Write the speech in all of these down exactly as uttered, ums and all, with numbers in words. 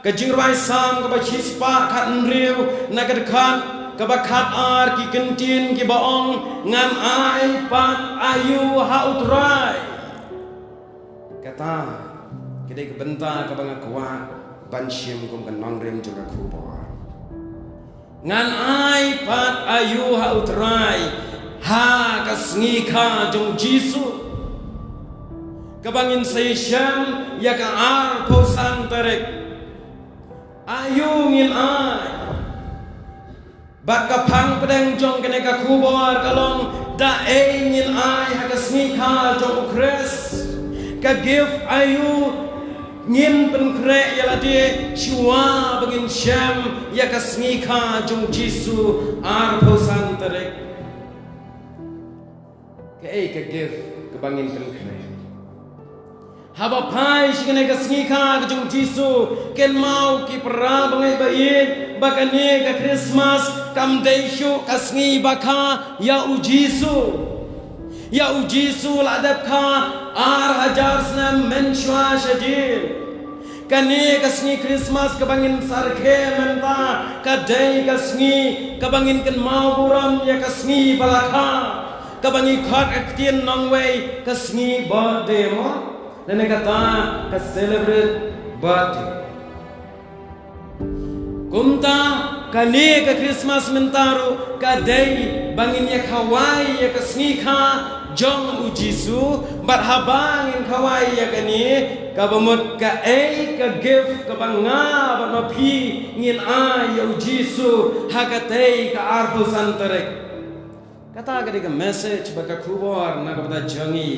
Ka jingrwai Salm kaba shispah khathynriew, na ka dkhot kaba khatar, ki kyntien kiba ong, ngan ai pat aïu ha U Trai. Kata ka dei ka bynta kaba nga kwah ban shim kum ka nongrim jong ka khubor. Ngan ai pat aïu ha U Trai ha ka sngi kha jong U Jisu, kaba ngin sa ïashem ïa ka arphew san tarik. Aïu ngin ai? Bad ka phang pdeng jong kane ka khubor ka long, da ei ngin ai ha ka sngi kha jong U Khrist? Ka gift aïu ngin pynkhreh ïa lade shuwa ba ngin shem ïa ka sngi kha jong U Jisu arphew san tarik? Kaei ka gift kaba ngin pynkhreh? Haba phai sha kane ka sngi kha ka jong U Jisu, kynmaw ki para bangeit ba ïeit, ba kane ka Christmas kam dei shuh ka sngi ba kha ïa U Jisu. Ïa U Jisu la dep kha ar hajar snem mynshuwa shajin. Kane ka sngi Christmas kaba ngin sa rakhe mynta, ka dei ka sngi kaba ngin kynmaw burom ïa ka sngi ba la kha, kaba ngi khot ka ktien nongwei ka sngi birthday mo, lane kata ka celebrate birthday. Kumta kane ka Christmas mynta ruh ka dei ba ngin ïa khawai ïa ka sngi kha jong U Jisu, bad haba ngin khawai ïa kane, kaba mut kaei ka gift kaba nga bad ma phi ngin ai ïa U Jisu ha katei ka arphew san tarik? Kata ka dei ka message bad ka khubor na ka bynta jong ngi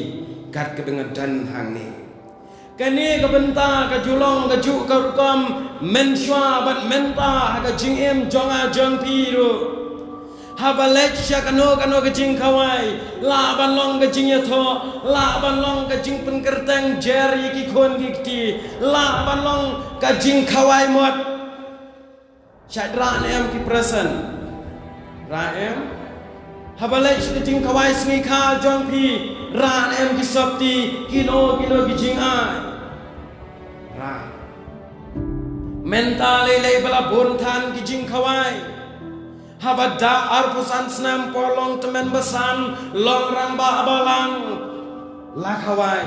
kat kaba nga don hangne. Kane ka bynta ka ju long ka juh ka rukom mynshuwa bad mynta ha ka jingim jong nga jong phi ruh. Haba leit sha kano kano ka jingkhawai, lah ban long ka jingïathoh, lah ban long ka jingpynkyrteng jer ïa ki khun ki kti, lah ban long ka jingkhawai mot. Shait rah ne em ki present? Rah em? Haba leit sha ka jingkhawai sngi kha jong phi, rah ne em ki sopti, kino kino ki jingai? Rah. Mynta lei lei ba la bun than ki jingkhawai. Haba dap arphew san snem por long tymmen basan, long rangbah balang, la khawai.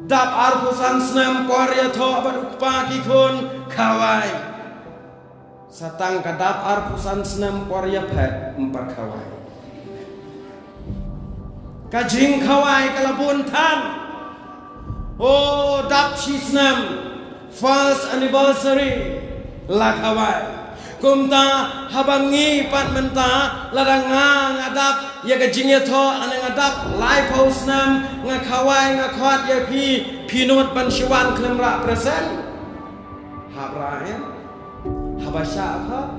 Dap arphew san snem por ïathoh bad u kpa ki khun, khawai. Sa tang ka dap arphew san snem por ïaphet, ym pat khawai. Ka jingkhawai ka la bun than. O, dap shi snem, first anniversary, la khawai. Kumta haba ngi pat mynta, lada nga nga dap ïa ka jingïathoh, lada nga dap laiphew snem, nga khawai, nga khot ïa phi, phi nud ban shu wan khlem rah present? Hap rah em? Haba shah khot?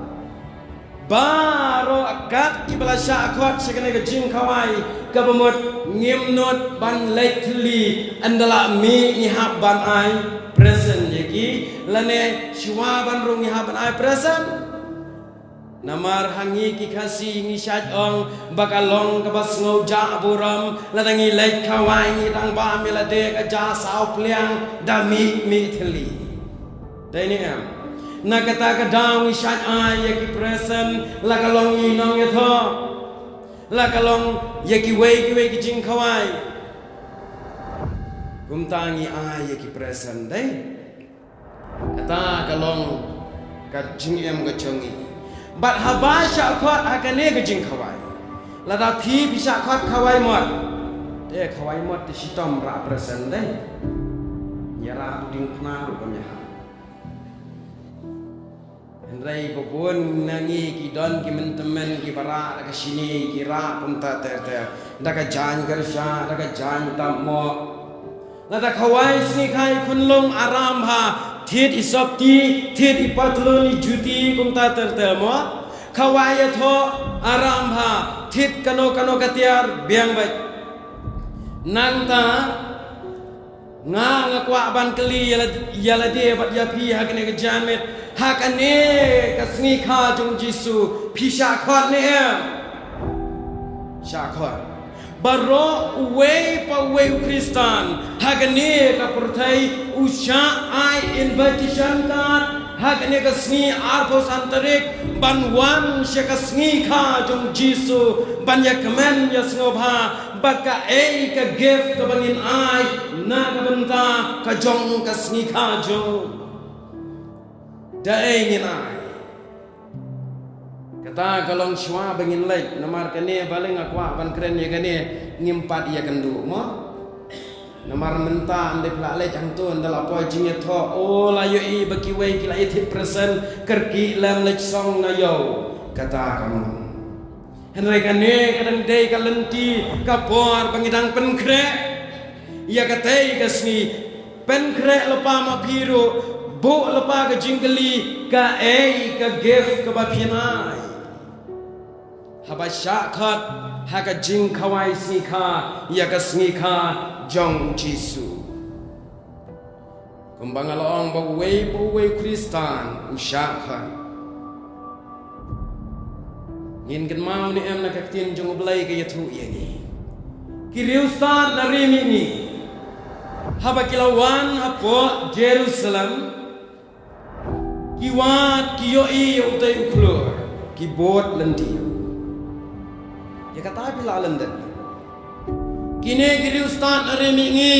Baroh kat kiba la shah khot sha kane ka jingkhawai, kaba mut ngim nud ban leit thylli ynda la mih ngi hap ban ai present ïa ki, lane shuwa ban rung ngi hap ban ai present. Namar ha ngi ki Khasi ngi shait ong ba ka long kaba sngewjah burom, lada ngi leit khawai ngi dang bam ïa lade ka ja saw pliang da mih mih thylli. Dei ne em? Na kata ka daw ngi shait ai ïa ki present, la ka long ïa ki nongïathoh, la ka long ïa kiwei kiwei ki jingkhawai. Kumta ngi ai ïa ki present, dei? Kata ka long ka jingim ka jong ngi. Bad haba shah khot ha kane ka jingkhawai, lada phi phi shah khot khawai mot, te khawai mot te shitom rah present, dei? Ïa rah tu diengphna ruh kam ïahap. Hynrei ba bun na ngi ki don ki myntymmen kiba rah da ka shini, ki rah kumta ter ter, da ka jaiñ kyrsha, da ka jaiñ tapmoh. Lada khawai sngi kha i khunlung, aram bha, thied i sopti, thied i patlun, i juti kumta ter ter mo. Khawai ïathoh, aram bha, thied kano kano ka tiar, biang beit. Nangta nga nga kwah ban kylli ïa la, ïa lade bad ïa phi ha kane ka janmiet, ha kane ka sngi kha jong U Jisu, phi shah khot ne em? Shah khot. Baroh uwei pa uwei u Khristan ha kane ka pyrthei u shah ai invitation card ha kane ka sngi arphew san tarik ban wan sha ka sngi kha jong u Jisu ban ïa kmen ïa sngewbha bad kaei ka gift kaba ngin ai na ka bynta ka jong ka sngi kha jong u. Da ei ngin ai? Kata ka long shuwa ba ngin leit, namar kane ba leng nga kwah ban kren ïa kane ngim pat ïa kynduh mo. Namar mynta ynda phi la leit hangto ynda la poi jingïathoh, o la ïohi ba kiwei ki la ïa thied present, kyrkieh lem leit song na ïew. Kata ka mon. Hynrei kane ka dang dei ka lynti ka por ba ngi dang pynkhreh ïa katei ka sngi. Pynkhreh lypa ma phi ruh, buh lypa ka jingkylli, kaei ka gift kaba phin ai haba shah khot ha ka jingkhawai sngi kha ïa ka sngi kha jong u Jisu. Kumba nga la ong ba uwei pa uwei u Khristan u shah khot. Ngin kynmaw ne em na ka ktien jong U Blei ka ïathuh ïa ngi. Ki riewstad na ri mihngi haba ki la wan hapoh Jerusalem, ki wad ki ïohi ïa utei u khlur, ki bud lynti ïa u. Ïa kata phi la lyndet. Kine ki riewstad na ri mihngi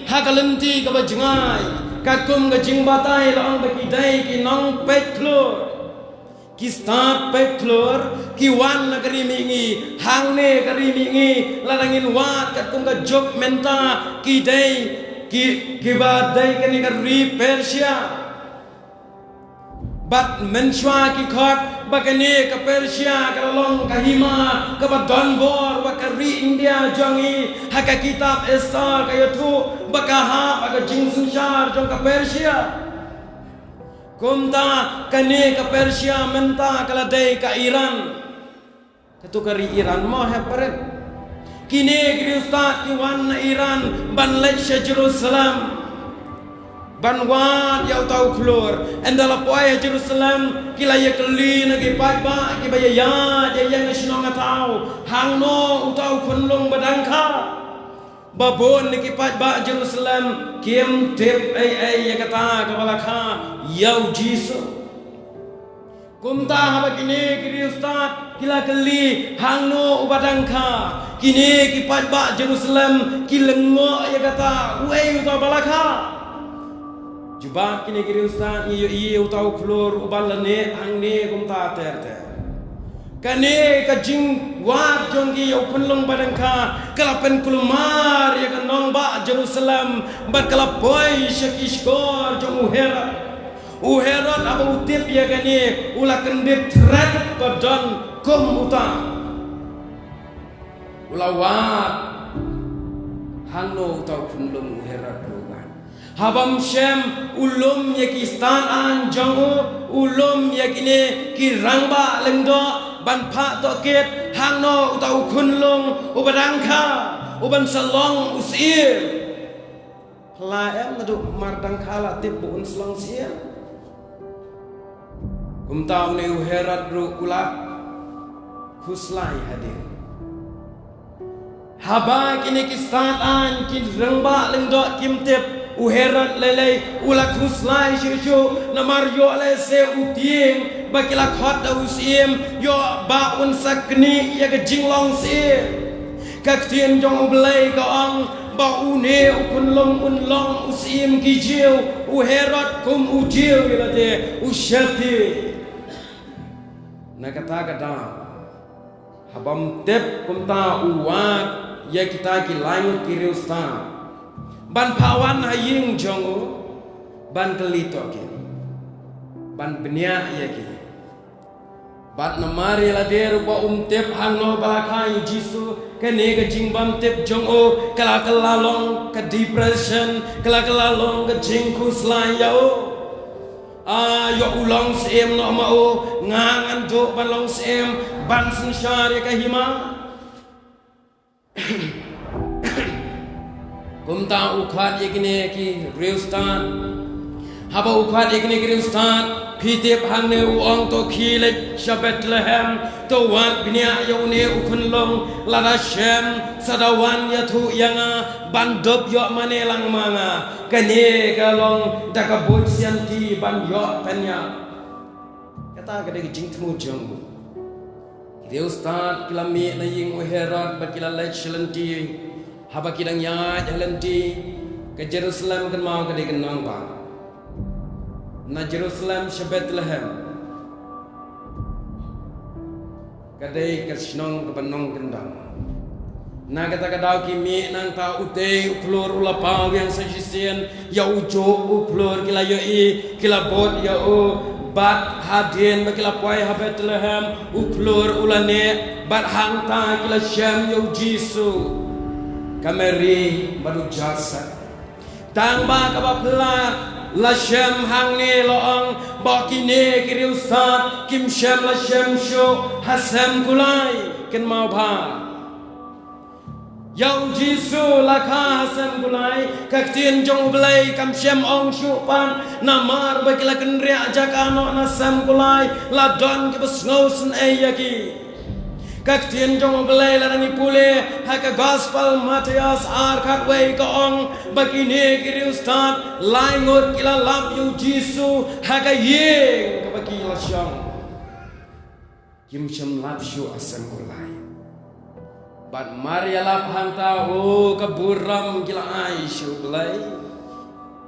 ha ka lynti kaba jngai, katkum ka jingbatai la ong ba ki dei ki nongpeit khlur. Ki stad peit khlur, ki wan na ka ri mihngi, hangne ka ri mihngi, lada ngin wad katkum ka juk mynta, ki dei, ki, kiba dei kane ka ri Persia. Bad mynshuwa ki khot ba kane ka Persia ka la long ka hima kaba don bor bad ka ri India jong ngi, ha ka kitab Esther ka ïathuh ba ka hap ha ka jingsynshar jong ka Persia. Kumta kane ka Persia mynta ka la dei ka Iran. Katu ka ri Iran mo, hep barit. Kine ki riewstad ki wan na Iran ban leit sha Jerusalem ban wad ïa uta u khlur. Ynda la poi ha Jerusalem ki la ïakylli na ki paidbah kiba ïaid ïa ïeng shnong, nga thaw, hangno uta u khunlung ba dang kha. Ba bun na ki paidbah Jerusalem kim tip ei ei ïa kata kaba la kha ïa u Jisu. Kumta haba kine ki riewstad ki la kylli hangno uba dang kha, kine ki paidbah Jerusalem ki lyngngoh ïa kata, uei uta ba la kha. Jubab kine ki riewstad, ngi ïohi ïa uta u khlur uba la neh hangne kumta ter ter. Kane ka jingwad jong ki ïa u khunlung ba dang kha ka la pynkulmar ïa ka nongbah Jerusalem bad ka la poi sha ki shkor jong u Herod. U Herod haba u tip ïa kane u la kyndit thret ba don kum uta. U la wad hangno uta u khunlung u Herod ruh. Habym shem u lum ïa ki stad aiñ jong u, u lum ïa kine ki rangbah lyngdoh ban phah tohkit hangno uta u khunlung uba dang kha u ban sa long u syiem. Pla em naduh mar dang kha la tip ba un sa long syiem. Kumta une u Herod ruh u la khuslai hadien. Haba kine ki stad aiñ ki rangbah lyngdoh kim tip, u Herod lei lei u la khuslai shuh shuh, namar ïoh lehse u tieng ba ki la khot da u syiem, ïoh ba un sa knieh ïa ka jinglong syiem. Ka ktien jong U Blei ka ong ba une u khunlung un long u syiem ki Jiw, u Herod kum u Jiw ïa lade u shati. Na kata ka daw, habym tip kumta u wad ïa kita ki laingut ki riewstad ban phah wan ha ïing jong u ban kylli tohkit, ban bniah ïa ki. Bad namar ïa lade ruh ba um tip hangno ba la kha ïa u Jisu, kane ka jingbym tip jong u ka la kylla long ka depression, ka la kylla long ka jingkhuslai ïa u. A, ïoh u long syiem noh ma u, nga ngan duh ban long syiem ban synshar ïa ka hima. Kumta u khot ïa kine ki riewstad. Haba u khot ïa kine ki riewstad, Phi tip hangne u ong to khie leit sha Bethlehem, to wad bniah ïa une u khunlung, lada shem sa da wan ïathuh ïa nga ban dup ïoh mane lang ma nga. Kane ka long da ka buit sianti ban ïoh pynïap. Kata ka dei ka jingthmu jong u. Ki riewstad ki la mih na ïing u Herod bad ki la leit sha lynti. Haba ki dang ïaid ha lynti, ka Jerusalem kynmaw ka dei ka nongbah. Na Jerusalem sha Bethlehem ka dei ka shnong kaba nongkyndong. Na kata ka daw ki mih nangta, utei u phlur u la paw biang sa shisien, ïa u juh u phlur ki la ïohi, ki la bud ïa u. Bad hadien ba ki la poi ha Bethlehem, u phlur u la neh, bad hangta ki la shem ïa u Jisu. Ka Mary bad u Joseph. Tang ba kaba phylla la shem hangne la ong ba kine ki riewstad kim shym la shem shuh ha sem kulai. Kynmaw bha, ïa u Jisu la kha ha sem kulai, ka ktien jong U Blei kam shym ong shuh pat, namar ba ki la kynriah jaka noh na sem kulai, la don kiba sngewsynei ïa ki. Ka ktien jong U Blei lada ngi pule ha ka Gospel Mathaios ar khatwei ka ong ba kine ki riewstad lai ngut ki la lap ïa u Jisu ha ka ïing kaba ki la shong. Kim shym lap shuh ha sem kulai. Bad mar ïalap hangta, o, ka burom ki la ai sha U Blei.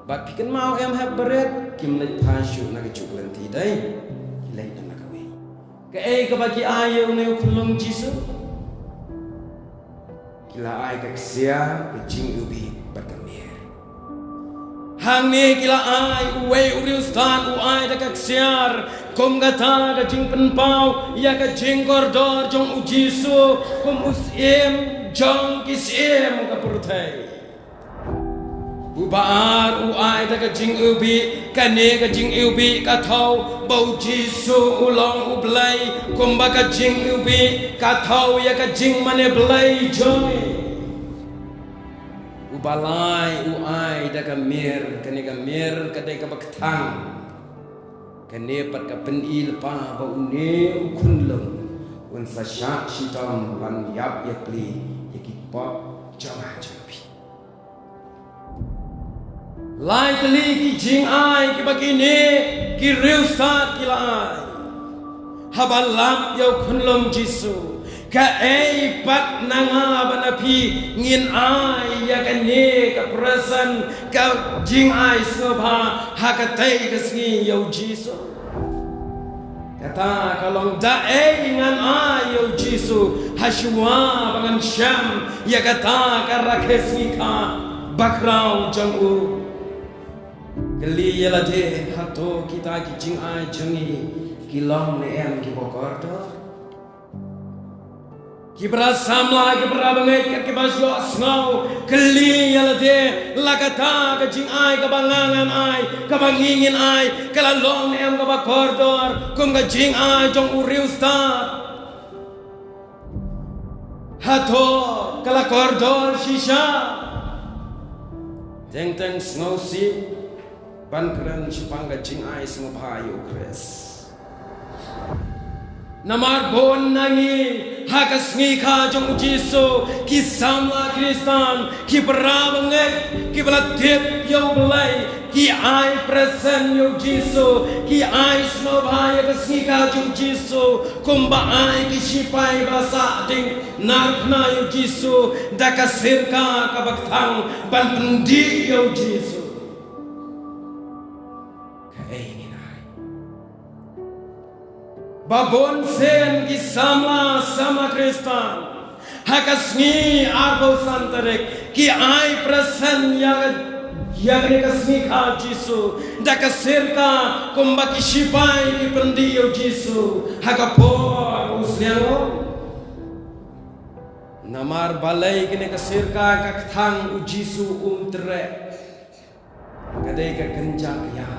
Bad phi kynmaw em, hep barit kim leit phai shuh na kajuh ka lynti, dei ki leit na kawei. Kaei kaba ki ai ïa une u khunlung Jisu? Ki la ai ka ksiar, ka jingiwbih bad ka mier. Hangne ki la ai, uwei u riewstad u ai da ka ksiar kum kata ka jingpynpaw ïa ka jingkordor jong u Jisu kum u Syiem jong ki syiem ka pyrthei. Uba ar u ai da ka jingiwbih, kane ka jingiwbih ka thew ba u Jisu u long U Blei, kumba ka jingiwbih ka thew ïa ka jingmane Blei jong ngi. Uba lai u ai da ka mier, kane ka mier ka dei kaba kthang. Kane pat ka pyni lypa ba une u khunlung un sa shah shitom ban ïap ïapli ïa ki pop jong nga jong phi. Lai tylli ki jingai kiba kine ki riewstad ki la ai. Haba lap ïa u khunlung Jisu, kaei pat na nga bad na phi ngin ai ïa kane ka present, ka jingai sngewbha ha katei ka sngi ïa u Jisu? Kata ka long, da ei ngan ai ïa u Jisu ha shuwa ba ngan shem ïa kata ka rakhe sngikha bakhraw jong u? Kylli ïa lade, hato kita ki jingai jong ngi ki long ne em kiba kordor? Ki para samla, ki para bangeit, ki para ïohsngew, kylli ïa lade, la kata ka jingai kaba nga ngan ai, kaba ngi ngin ai, ka la long ne em kaba kordor kum ka jingai jong u riewstad? Hato ka la kordor shisha? Teng teng sngewsih ban kren shaphang ka jingai sngewbha ïa u Khrist. Namar bun na ngi ha ka sngikha jong u Jisu, ki samla Khristan, ki para bangeit, kiba la tip ïa u Blei, ki ai present ïa u Jisu, ki ai sngewbha ïa ka sngikha jong u Jisu, kumba ai ki shipai ba sah ding narphna ïa u Jisu da ka sirka kaba kthang ban pyndih ïa u Jisu. Kaei ngin ai? Ba bun sien ki samla, samla Khristan ha ka sngi arphew san tarik ki ai present ïa, ïa kane ka sngikha Jisu da ka sirka kumba ki shipai ki pyndih ïa u Jisu ha ka por ba u sliang. Namar balei kane ka sirka ka kthang, u Jisu um treh. Ka dei ka kynjah ïa.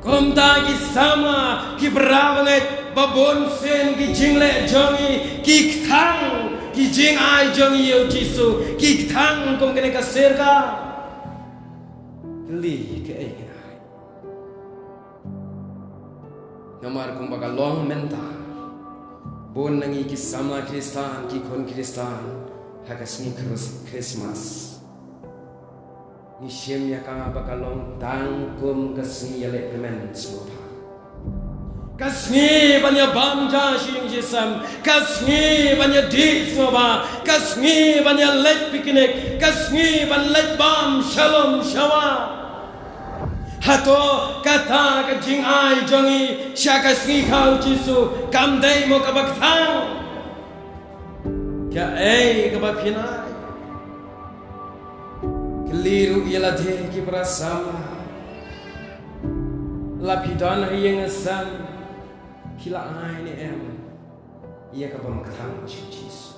Kumta ki samla, ki para bangeit, ba bun sien ki jingleh jong ngi ki kthang, ki jingai jong ngi ïa u Jisu ki kthang kum kane ka sirka. Kylli kaei ngin ai? Namar kumba ka long mynta, bun na ngi ki samla Khristan, ki khun Khristan, ha ka sngi Chris-, Christmas, ngi shim ïa ka ba ka long tang kum ka sngi ïaleh kmen sngewbha. Ka sngi ban ïa bam ja shi ïing shi sem, ka sngi ban ïa dih sngewbha, ka sngi ban ïa leit picnic, ka sngi ban leit bam shalom shawa. Hato kata ka jingai jong ngi sha ka sngi kha u Jisu kam dei mo kaba kthang? Kaei kaba phin ai? Kylli ruh ïa lade ki para samla, la phi don ha ïing ha sem, phi la ai ne em ïa ka bym kthang sha u Jisu?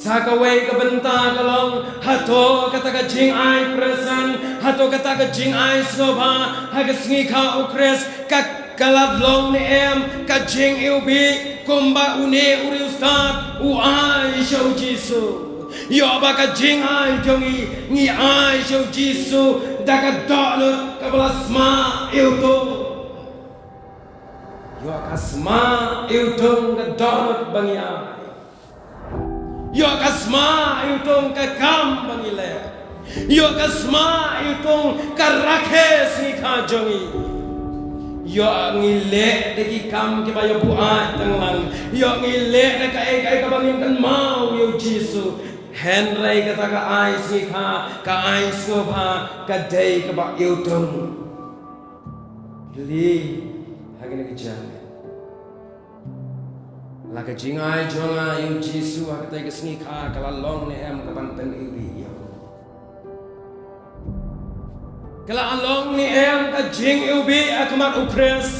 Sa kawei ka bynta ka long, hato kata ka jingai present, hato kata ka jingai sngewbha ha ka sngi kha u Khrist ka, ka la long ne em ka jingiwbih kumba une u riewstad u ai sha u Jisu? Ïoh ba ka jingai jong ngi, ngi ai sha u Jisu da ka dohnud kaba la sma iwtung. Ïoh ka sma iwtung ka dohnud ba ngi ai. Ïoh ka sma iwtung ka kam ba ngi leh. Ïoh ka sma iwtung ka rakhe sngi kha jong ngi. Ïoh ngi leh da ki kam kiba ïa buaid tang lang. Ïoh ngi leh da kaei kaei kaba ngin kynmaw ïa u Jisu. Hynrei kata ka ai sngi kha, ka ai sngewbha, ka dei kaba iwtung. Kylli ha kane ka janmiet, la ka jingai jong nga ïa u Jisu ha katei ka sngi kha ka la long ne em ka ban pyniwbih ïa u? Ka la long ne em ka jingiwbih ha khmat u Khrist?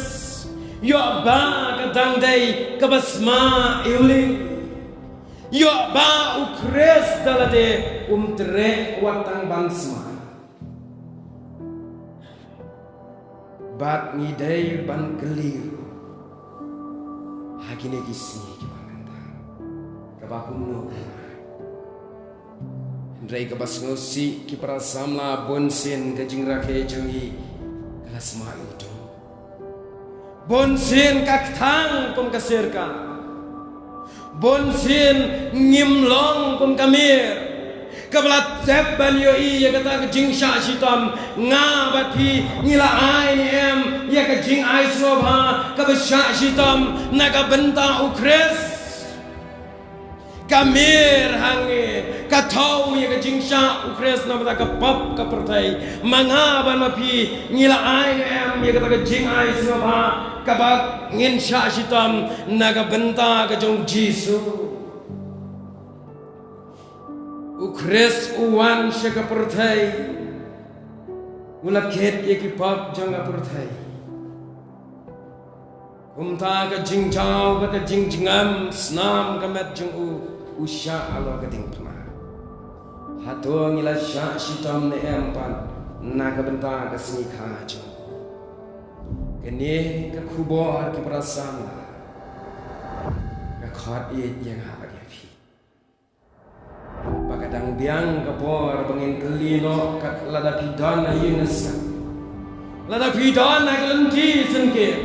Ïoh ba ka dang dei kaba sma iwling. Ïoh ba u Khrist da lade um treh wat tang ban sma. Bad ngi dei ban kylli ruh ha kine ki sngi kiba mynta, kaba kumno ka long. Hynrei kaba sngewsih ki para samla, bunsien ka jingrakhe jong ngi ka la sma iwtung. Bunsien ka kthang kum ka sirka. Bunsien ngim long kum ka mir kaba la tep ban ïohi ïa kata ka jingshah shitom. Nga bad phi ngi la ai ne em ïa ka jingai sngewbha kaba shah shitom na ka bynta u Khrist? Ka mir hangne ka thew ïa ka jingshah u Khrist na bynta ka pop ka pyrthei. Ma nga bad ma phi ngi la ai ne em ïa kata ka jingai sngewbha kaba ngin shah shitom na ka bynta ka jong u Jisu? U Khrist u wan sha ka pyrthei, u la kit ïa ki pop jong ka pyrthei. Kumta ka jingjaw bad ka jingjngem snam ka met jong u, u shah halor ka diengphna. Hato ngi la shah shitom ne em pat na ka bynta ka sngi kha jong u? Kane ka khubor, ki para samla, ka khot ïa nga bad ïa phi ba ka dang biang ka por ba ngin kylli noh, kat lada phi don ha ïing ha sem, lada phi don ha ka lynti syngkien,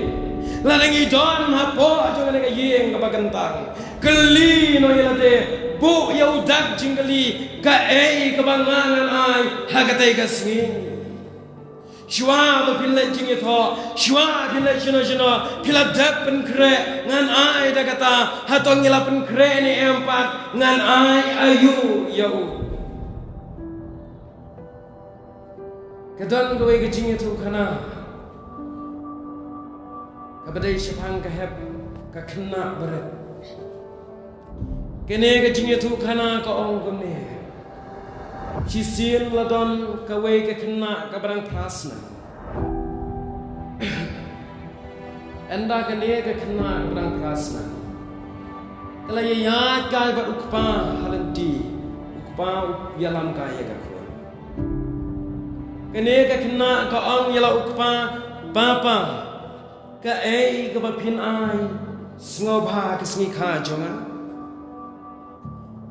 lada ngi don hapoh jong kane ka ïing kaba kyntang, kylli noh ïa lade, buh ïa u dak jingkylli, kaei kaba nga ngan ai ha katei ka sngi? Shuwa ba phin leit jingïathoh, shuwa phin leit shano shano, phi la dep pynkhreh, ngan ai da kata, hato ngi la pynkhreh ne em pat, ngan ai aïu ïa u? Ka don kawei ka jingïathuhkhana kaba dei shaphang ka hep ka khynnah barit. Kane ka jingïathuhkhana ka ong kumne. Shisien la don kawei ka khynnah kaba dang phra snem. Ynda kane ka khynnah kaba dang phra snem ka la ïaid kai bad u kpa ha lynti, u kpa u ïalam kai ïa ka khun. Kane ka khynnah ka ong ïa la u kpa, Papa, kaei kaba phin ai sngewbha ka sngi kha jong nga?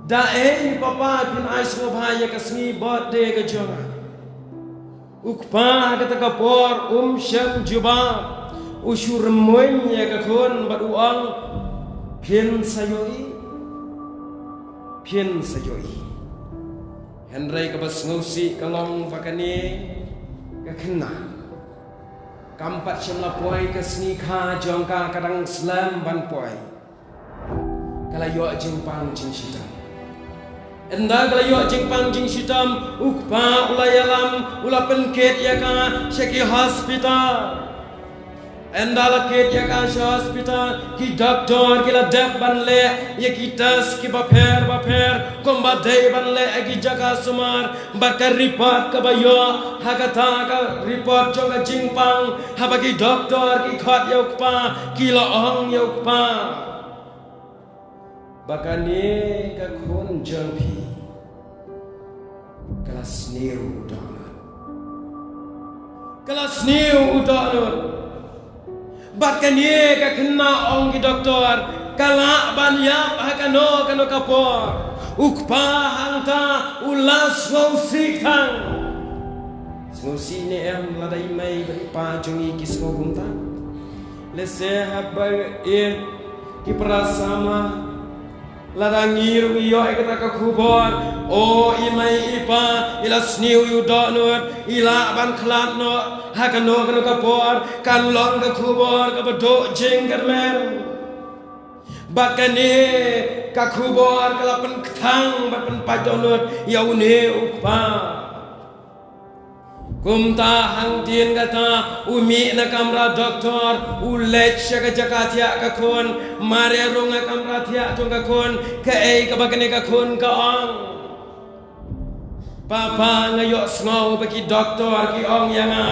Da ei Papa phin ai sngewbha ïa ka sngi birthday ka jong nga? U kpa ha kata ka por um shym jubab, u shu rymmuiñ ïa ka khun bad u ong, phin sa ïohi, phin sa ïohi. Hynrei kaba sngewsih ka long ba kane ka khynnah kam pat shym la poi ka sngi kha jong ka, ka dang slem ban poi. Ka la ïoh jingpang jingshitom. Ynda ka la ïoh jingpang jingshitom, u kpa u la ïalam, u la pynkit ïa ka sha ki hospital. Ynda la kit ïa ka sha hospital, ki doktor ki la dep ban leh ïa ki test kiba pher bapher kumba dei ban leh ha ki jaka sumar. Bad ka report kaba ïoh, ha kata ka report jong ka jingpang, haba ki doktor ki khot ïa u kpa, ki la ong ïa u kpa ba kane ka khun jong phi ka la sniew u dohnud. Ka la sniew u dohnud. Bad kane ka khynnah, ong ki doktor, ka lah ban ïap ha kano kano ka por. U kpa hangta u la sngewsih tang. Sngewsih ne em lada i mei bad i pa jong i ki sngew kumta? Lehse haba i, ki para samla, lada ngi ruh ngi ïoh ïa kata ka khubor, o, i mei i pa i la sniew ïa u dohnud, i lah ban khlad noh ha kano kano ka por, kan long ka khubor kaba duh jingkyrmen. Bad kane ka khubor ka la pynkthang bad pynpait dohnud ïa une u kpa. Kumta hangtien kata, u mih na kamra doktor, u leit sha ka jaka thiah ka khun, mareh rung ha kamra thiah jong ka khun. Kaei kaba kane ka khun ka ong? Papa, nga ïohsngew ba ki doktor ki ong ïa nga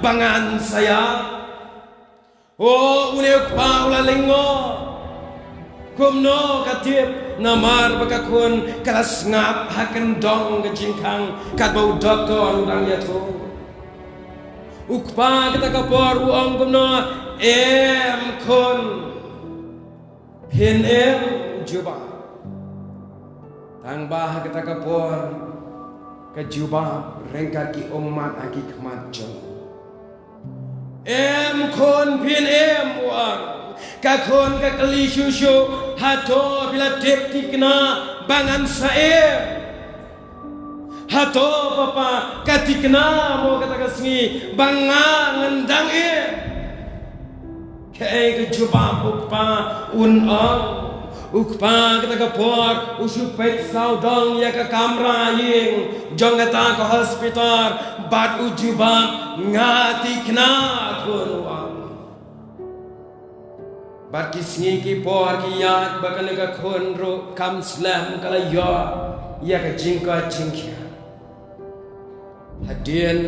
ba ngan sa ïap. O, une u kpa u la lyngngoh. Kumno ka tip? Namar ba ka khun ka la sngap ha kyndong ka jingkhang katba u doktor u dang ïathuh. U kpa kata ka por u ong kumno? Em khun, phin im jubab. Tangba ha kata ka por ka jubab ryngkat ki ummat ha ki khmat jong u. Em khun, phin im, u ong. Ka khun ka kylli shuh shuh, hato phi la tip thikna ba ngan sa im? Hato papa, ka thikna mo kata ka sngi ba nga ngan dang im? Kaei ka jubab u kpa? Un ong, u kpa kata ka por u shu peit sawdong ïa ka kamra ïing jong kata ka hospital bad u jubab, nga thikna khun, u ong. Bad ki sngi ki por ki ïaid ba kane ka khun ruh kam slem ka la ïoh ïa ka jingkoit jingkhiah. Hadien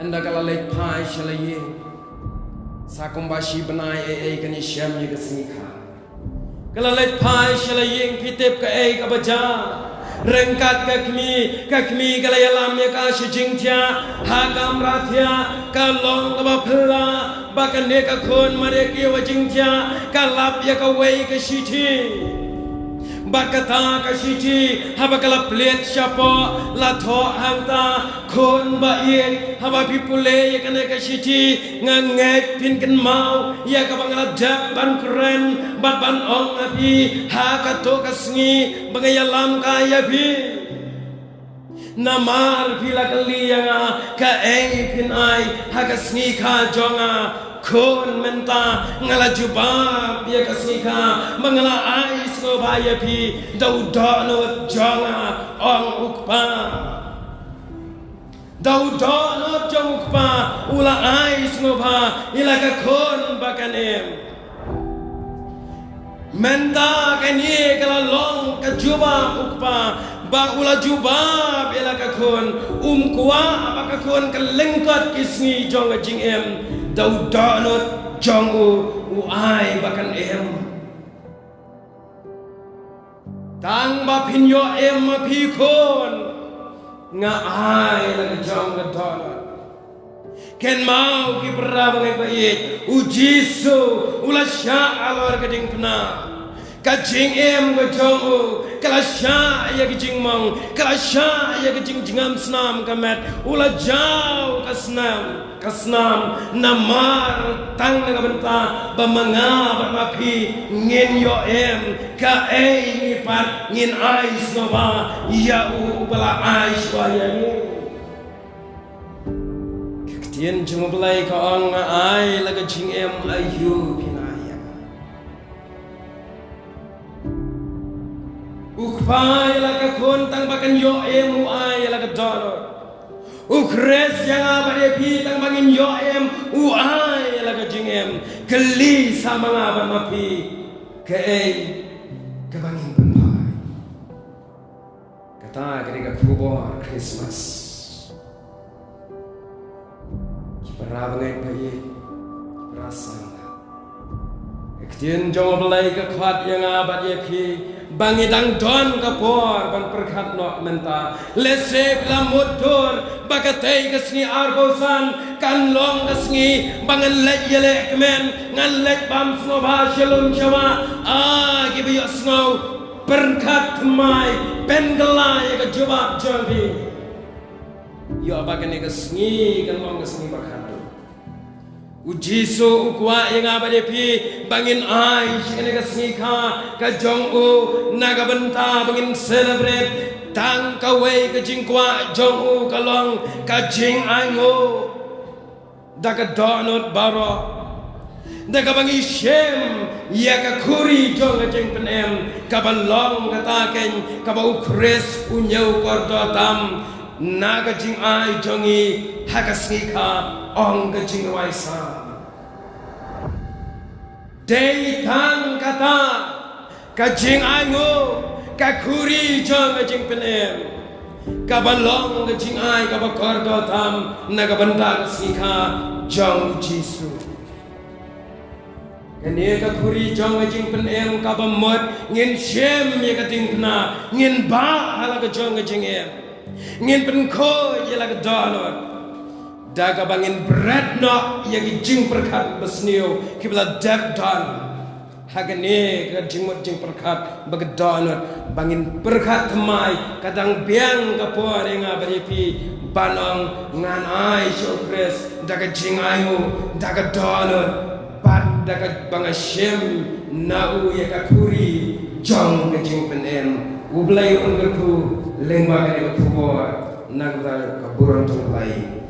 ynda ka la leit phai sha la ïing, sa kumba shi bnai ei ei kan ïashem ïa ka sngi kha. Ka la leit phai sha la ïing, phi tip kaei kaba jia? Ryngkat ka kmie, ka kmie ka la ïalam ïa ka sha jingthiah ha kamra thiah. Ka long kaba phylla ba kane ka khun mareh kiew ha jingthiah ka lap ïa kawei ka shithi. Bad kata ka shithi haba ka la plie shapoh la thoh hangta, khun ba ïeit, haba phi pule ïa kane ka shithi, nga ngeit phin kynmaw ïa kaba nga la dep ban kren bad ban ong ha phi ha kato ka sngi ba nga ïalam kai ïa phi. Namar phi la kylli ïa nga kaei phin ai ha ka sngi kha jong nga. Khun, mynta nga la jubab ïa ka sngi kha ba nga la ai sngewbha ïa phi da u dohnud jong nga, ong u kpa. Da u dohnud jong u kpa u la ai sngewbha ïa la ka khun ba kan im. Mynta kane ka la long ka jubab u kpa ba u la jubab ïa la ka khun. Um kwah ba ka khun ka lyngkot ki sngi jong ka jingim. Da u dohnud jong u u ai ba kan im. Tang ba phin ïoh im ma phi khun, nga ai la ka jong ka dohnud. Kynmaw ki para bangeit ba ïeit, u Jisu u la shah halor ka diengphna. Ka jingim ka jong u Ka la shah ïa ka jingmong, ka la shah ïa ka jingjngam snam ka met, u la jaw ka snam, ka snam, namar tang na ka bynta ba ma nga bad ma phi ngin ïoh em, kaei ngi pat ngin ai sngewbha ïa u, uba la ai shuwa ïa ngi. Ka ktien jong U Blei ka ong, nga ai la ka jingim, aïu phin ai ïa nga? U Kpa ïa la ka khun tang ba kan ïoh em, u ai ïa la ka dohnud. U Khrist ïa nga bad ïa phi tang ba ngin ïoh em, u ai ïa la ka jingim. Kylli sa ma nga bad ma phi, kaei kaba ngin pynphai? Kata ka dei ka khubor Christmas. Ki para bangeit ba ïeit, ki para sangta. Ka ktien jong U Blei ka khot ïa nga bad ïa phi ba ngi dang don ka por ban pyrkhat noh mynta. Lehse phi la mutdur ba katei ka sngi arphew san kan long ka sngi ba ngan leit ïalehkmen, ngan leit bam sngewbha sha lum sha wah. Ah, kiba ïohsngew, pyrkhat thymmai, pynkylla ïa ka jubab jong phi. Ïoh ba kane ka sngi kan long ka sngi ba khatduh. U Jisu u kwah ïa nga bad ïa phi ba ngin ai sha kane ka sngi kha ka jong u na ka bynta ba ngin celebrate. Tang kawei ka jingkwah jong u ka long ka jingainguh da ka dohnud baroh, da kaba ngi shem ïa ka khuri jong ka jingpynim, kaba long kata keiñ kaba U Khrist u ñiew kordor tam na ka jingai jong ngi ha ka sngi kha, ong ka jingrwai Salm. Dei tang kata ka jingainguh, ka khuri jong ka jingpynim, kaba long ka jingai kaba kordor tam na ka bynta ka sngi kha jong U Jisu. Kane ka khuri jong ka jingpynim kaba mut ngin shem ïa ka diengphna, ngin bah ha la ka jong ka jingim, ngin pynkhuid ïa la ka dohnud da kaba ngin bret noh ïa ki jingpyrkhat basniew kiba la dep don ha kane ka jingmut jingpyrkhat ba ka dohnud, ba ngin pyrkhat thymmai. Ka dang biang ka por ïa nga bad ïa phi ban ong ngan ai sha U Khrist da ka jingainguh, da ka dohnud, bad da kaba nga shem na u ïa ka khuri jong ka jingpynim. U Blei un kyrkhu lyngba kane ka khubor na ka bynta ka burom jong U Blei.